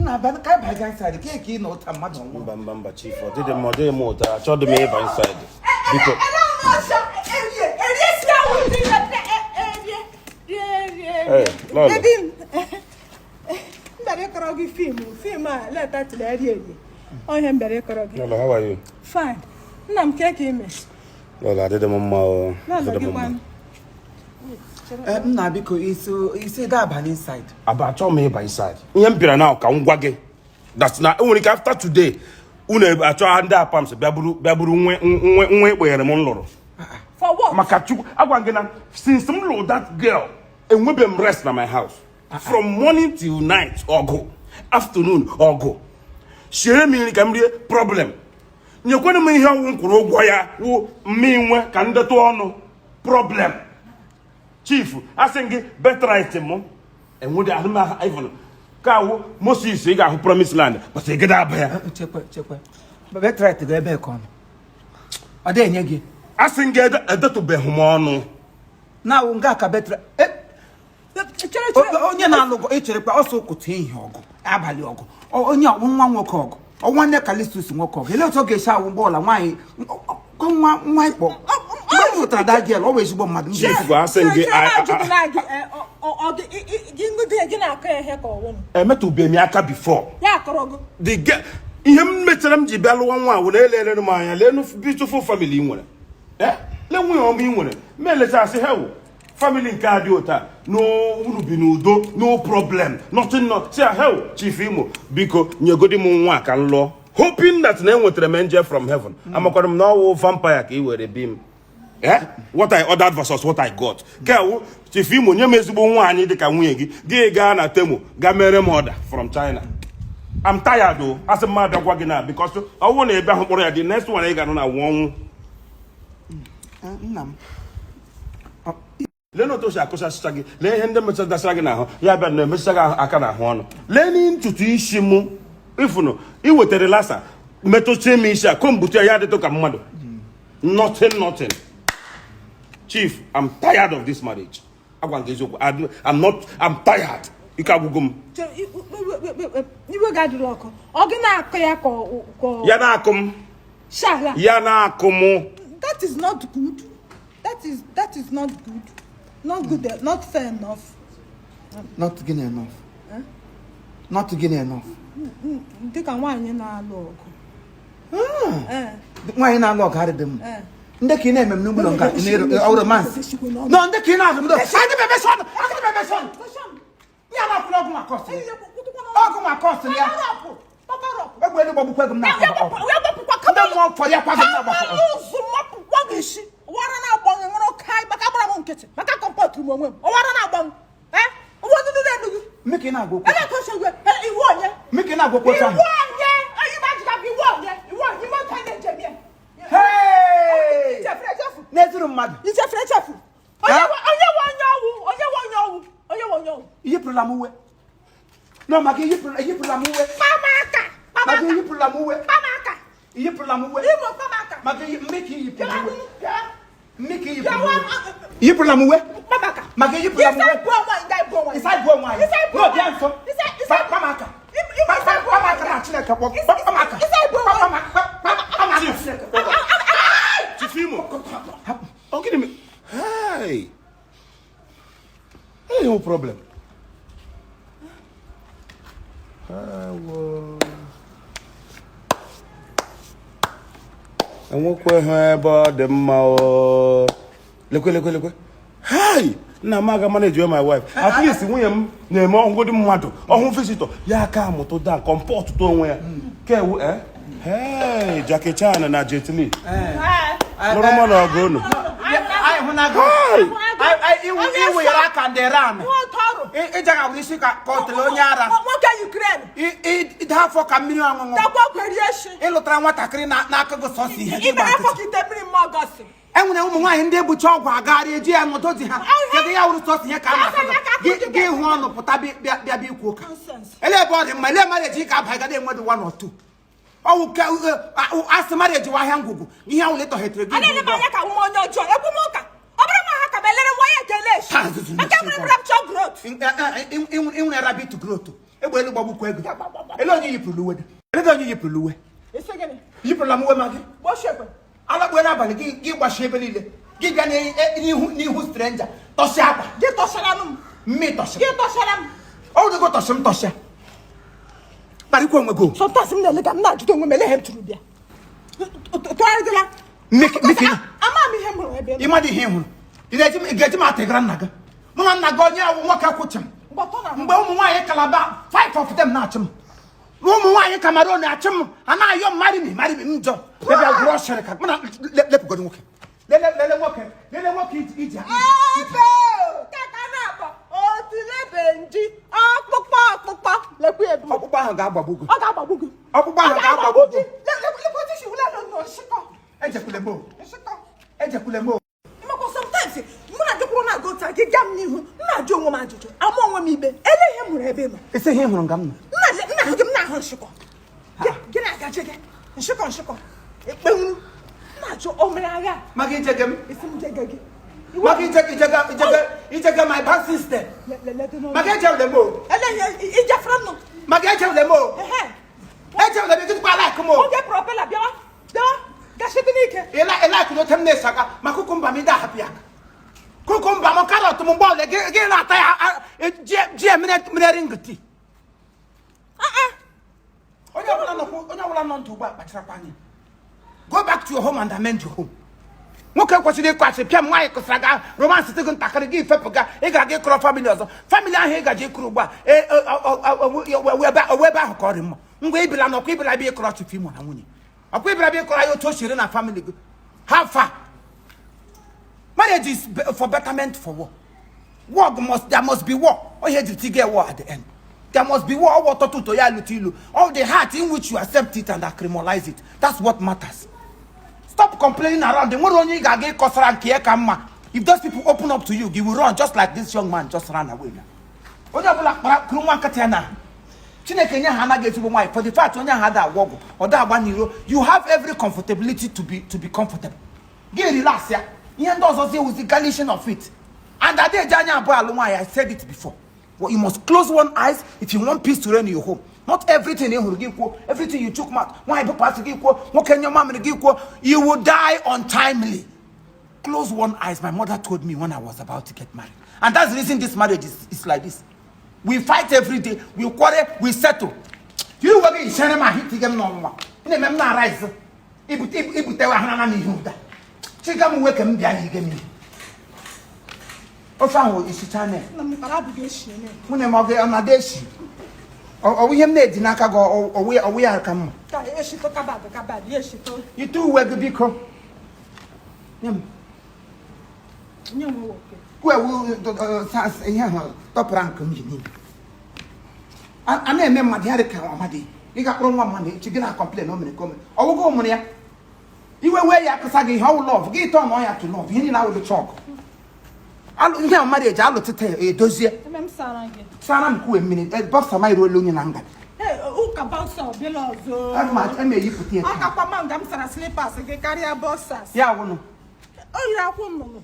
Nna, abịa ka anyị baga inside ka ka ị na ụta mmadụ ọnwụ. Mba, mba, mba, chief, ọ dịghị m, ọ dịghị m ụta. Achọghị m ịba inside, biko. Ee, Lọlọ. M bịara ịkọrọ gị film film a leta tiri eri eri ọ ihe m bịara ịkọrọ gị. Lọlọ, how are you? Fine, nna m, ke ka ime? Lọlọ, adịghị m mma o. Lọlọ, Adịghị gị m mma. kwanụ? Nna, biko, isi isi ga-aba n'inside. Aba, achọghị m ịba inside. Ihe m bịara na ka m gwa gị that na enwere ike after today unu achọ ndị apams bịa buru nwe nwe nwa ekpeghere m lụrụ. For what? Maka Chukwu, agwa gị na since m lụrụ that girl, enwebe m rest na my house. From morning till night, ọgụ, afternoon, ọgụ. Siere m nri ka m rie, problem. Nyekwanụ m ihe ọgwụ m kwụrụ ụgwọ ya wụ mma inwe ka m detụ ọnụ, problem. Chief, asị m gị, birthright m enwede ahụmahụ even ka awụ Moses. Ị ga-ahụ promised land, but ị gada aba ya. Chekwe, chekwe, birthright ga ebe ka ọ nọ, ọ dị enye gị. Asị m gị, edetụbeghị m ọnụ. Na awụ nga ka birthright. Chere, chere. Onye na-alụ ọgụ echerekwa ọsọ ụkụtụ, ehihie ọgụ, abalị ọgụ. Onye ọgwụ nwa nwoke ọgụ, ọ nwanne Kalistus nwoke ọgụ. Elee otu ọ ga-esi awụ ụgbọala nwaanyị nwa nwa ịkpọ mgbe m hụtara that girl, ọ bụ ezigbo mmadụ. Chief, asị m gị, Chere, ajụjụ na gị, ọ gị ngụdị gị na-akọ ya ihe ka ọwụ m. Emetụbeghị m ya aka before. Ya akọrọ gị. The girl, ihe m mechara m ji bịa lụwa nwa wụ na elere m anya, leenụ beautiful family ị nwere. Lee nwunye ọma ị nwere. Ma elecha, asị ha wụ family nke a dị ụta n'unu bi n'udo, no problem, nothing, no si hell. Chief Imo, biko, nyegodi m nwa a ka m lụọ, hoping that na enwetara m angel from heaven. Amakwara m na ọwụ vampire ka ị were bi m. What I ordered versus what I got. Ke wụ Chief Imo, nye m ezigbo nwaanyị dịka nwunye gị, gị gaa na Temu gaa mere m order from China. I'm tired o. Asị m abịa gwa gị na because ọ bụrụ na ebe ahụ kpọrọ ya, the next one ị ga-anụ na nwụ ọnwụ. Nna m. Lee na otu o si akụchasịcha gị. Lee ihe ndị mechadasịra gị n'ahụ ya bịa na-emechicha gị aka n'ahụ ọnụ. Lee na ntutu isi m ifunu ị wetara lasa metụcha m isi a kombute ya, ya adịtụ ka mmadụ. Nothing, nothing. Chief, I'm tired of this marriage. Agwa nke eziokwu, I'm not, I'm tired. Ike agwụgo m. Chere, iwe gị adịla ọkụ. Ọ gị na-akọ ya ka Ya na-akụ m. Shala. Ya na-akụ m. That is not good. That is not good, not good, not fair enough. Not gịnị enough? Not gịnị enough? Dịka nwaanyị na-alụ ọgụ. Ee. Nwaanyị na-alụ ọgụ adịdị m. Ee. Ndị ka ị na-eme m n'ụlọ nga ị na-ere romance no ndị ka ị na-azụ m adị m emechi ọnụ, adị m emechi ọnụ. Ya na-akwụrụ ọgụ maka ọsị ya, ọgụ maka ọsị ya. Egbe elu gbagbukwe gị m na-akọ ndị mmụọ fọrọ ya kwa gị m na-agbakọ. Ụzụ mapụkwa gị isi ọwara na-agbanwe nwere oke maka agbara m nkịtị maka kọmpọtụrụ m onwe m ọwara na-agbanwe ee ụfọdụ ndị na-enu gị. Mme ka ị na-agwa okwu. Ebe ka o si egwe iwu onye? Mme ka ị na-agwa okwu Iwu ahụ. onye onye ma jụga gị iwu onye, iwu onye ime otu anyị na-ejem ya. Hey! Ichefuru echefu. Na-ezuru mmadụ. Ichefuru echefu. Onye onye nwe onye ọwụ, onye nwe onye ọwụ, onye nwe onye ọwụ. Iyipụrụla m uwe no maka iyipụrụla m uwe. Kpama aka, kpama Maka aka. Iyipụrụla m uwe. Kpama aka. Iyipụrụla m uwe. Imo, kpama aka. Maka mme ka iyipụrụ m uwe. Bịa. Mme ka iyipụrụ m Bịawa. uwe. Iyipụrụla m uwe. Kpama aka. Maka iyipụrụla m uwe. Isa bụ nwaanyị, nga bụ nwaanyị. Ịsa bụ nwaanyị. Isa bụ No, bịa nso. Isa Kpama aka. Isa bụ Kpama aka na Chineke kpọ. Kpama aka. Isa bụ Kpama aka. Kpama aka. Chineke kpọ. Chief Imo, ọ gịnị hey hey, no problem. Ewo. Enwekweghị ebe ọ dị mma o. Lekwe, lekwe, lekwe. Hey, nna m, aga manage my wife. At least nwunye m na-eme ọhụgodi mmadụ ọhụ visitor ya aka amụtụ dan comport onwe ya kewu. Hey, Jackie Chan na Jet Li lụrụ mụ na ọgụ unu. Anyị hụ na gị iwu yere aka ndị ram ịjaga wuru isi ka ọ tere onye ara. Nwoke Ukraine. Ide afọ ka mmiri ọṅụṅụ. Takwa kwerie shi. Ịlụtara nwatakịrị n'aka gị sọsọ ihe gị Ime gba afọ nkịtị. ka ite mmiri mmụọ gosi. E nwere ụmụ nwaanyị ndị ebucha ọgwụ agagharị eji ya nọdụ di ha. Kedu ya wuru sọsọ ihe ka a na-akọ gị gị hụ ọnụ pụta bịa bịa bịa bịa ikwu ụka. Nonsense. Ele ebe ọ dị mma, ele marriage ka aba gada enwedu one or two ọwụ ke asị marriage wa ahịa ngwugwu ihe ahụ letọhetere gị. A na-ele m anya ka nwa onye ọjọọ ekwu m ụka ọ bụrụ ma ha ka m elere nwa ya ekele echi. Ha, nzuzu Maka na-esi enwere m rapture growth. Ịnwere rabbit growth, egbe elu gbagbukwa ego. Ele onye yipụrụ uwe dị? Ele onye yipụrụ uwe? Isi gịnị? Yipụrụla m uwe ma gị. Gbochie ekwe. Alakpuo n'abalị gị, gị gbachie ebe niile. Gị bịa n'ihu stranger tọsịa akwa. Gị tọchara m. Mmị tọsịa. Gị tọchara m. Ọ bụrụ gị tọsị m tọsịa. Kparịkwa onwe gị o. Sometimes m na-ele ka m na-ajụta onwe m ele ihe m tụrụ bịa. Tụgharịdịla. Miki. Ama m ihe m hụrụ ebe Ị madị ihe ị hụrụ. Ị ga-eji m atịgara nna gị. Mụ na nna gị onye awụ nwoke kwụcha m. Mgbe ụmụ nwaanyị Calabar 5 of them na-achị m. Ụmụ nwaanyị Cameroon na-achị m. A na-ayọ m marry me, marry me m njọ. Ebe a gwụrụ ọsịrị ka mụ na lepụgodo nwoke. Lele lele nwoke. Lele nwoke iji Ebe kaka na-akpọ otule benji ọkpụkpọ ọkpụkpọ lekwa ebu. Ọkpụkpọ ahụ ga-agbagbu gị. Ọ ga-agbagbu gị. Ọkpụkpọ ahụ ga-agbagbu gị. Lekwa otu isi wule nọ nshịkọ. Ejekwule m o. Nshịkọ. Ejekwule m o. Makwa sometimes mụ na gị kwụrụ na-aga otu a, gị gaa m n'ihu, m na-ajụ onwe m ajụjụ, ama onwe m ikpe, ele ihe m hụrụ ebe ị nọ. Isi ihe ị hụrụ nga m nọ. M na-ahụ gị, m na-ahụ nshịkọ. Gị na-agaje gị nshịkọ nshịkọ ekpenwu. M na-ajụ o mere agha. Maka ijege m. Isi m jege gị. Maka ijege ijege ijege ijege my bank system. Maka ejewule m o. Ele ihe ijefere m nọ. Maka ejewule m o. Ejewule m ịgịtụkwa like m o. Oge propela bịawa bịawa gachite n'ike. Ịla ịla n'ote m na-esi aka ma cucumber m ide ahapụ ya aka. Cucumber m, carrot m, mgbe ọbụla gị na-ata ya ji emere ring tea. Onye ọbụla onye ọbụla nọ ndụ ugbu a kpacharakwa anya. Go back to your home and amend your home. Nwoke kwesịrị ịkụ asị pịa m, nwaanyị kụsara ga romance gị ntakịrị, gị fepụ ga ị ga-aga ịkụrọ family ọzọ. Family ahụ ị gaji ịkụrụ ugbu a, owe ebe ahụ ka ọ dị mma. Ngwa ibila na ọkwa ibila bịa ịkụrọ chifu imo na nwunye, ọkwa ibila bịa ịkụrọ ya otu o siri na family gị. How far? Marriage is for betterment, for war. War must, there must be war. Onye ejiri tige war at the end, there must be war. Ọwọ́ ọtọtụ ụtọ ya lụta ilu. All the heart in which you accept it and criminalize it, that's what matters. Stop complaining around. Nwere onye ị ga-aga ịkọsara nke ya ka mma. If those people open up to you, you will run, just like this young man just ran away now. Onye ọbụla kpara kuru nwa nkịta ya na Chineke nye ha anaghị ezigbo nwaanyị. For the fact onye ahụ ada agwọ ọgwụ, ọ da agba n'iro, you have every comfortability to be comfortable. Gị relax ya, ihe ndị ọzọ zi ewuzi garnishing of it. And ada eji anya abụọ alụ nwaanyị. I said it before. Well, you must close one eyes if you want peace to reign in your home. Not everything ị hụrụ gị kwuo, everything you chook mouth. Nwaanyị bụpụ asị gị kwuo, nwoke nye mamịrị gị kwuo, you will die untimely. Close one eyes. My mother told me when I was about to get married, and that's the reason this marriage is like this. We fight every day, we quarrel, we settle. You uwe gị ichere m ahụ itige m n'ọnwụnwa ị na-eme m na-ara ibute ibutewe ahụ na n'ihe ụda chiga m uwe ka m bịa yige m ihe ofe ahụ isicha na Nna m kpara abụghị eshi eme. Nwunye m, ọ ga- ọ na-ada esi ọwụ ihe m na-eji n'aka gị, ọwụ ya ka mma. Ka eshito kabad kabad ya eshito. Ite uwe gị, biko, nye m. Nye m nwoke. Kwuo ewu ihe ahụ tọpụrụ nke m ji n'ime a na-eme mmadụ ya dị ka ọmadị. Ị ga-akpụrụ nwa mmadụ echi, gị na complain o mere ka o mere ọgwụgwọ mụrụ ya iwe wee ya akụsa gị ihe ọwụ love gị tọọ na ya to love ihe niile awụdị chọkụ alụ ihe a mmadụ eji alụtịta ya edozie. Eme m sara gị. Sara m kuwe mmiri boxer ma eruola onye na nga. Ee, ụka boxer ọbịala ọzọ. Aga m ama eyipụta ya Ọ taa. kakwa ma nga m sara slippers gị karịa boxers. Ya wụnụ. O yiri akwụ nnụnụ.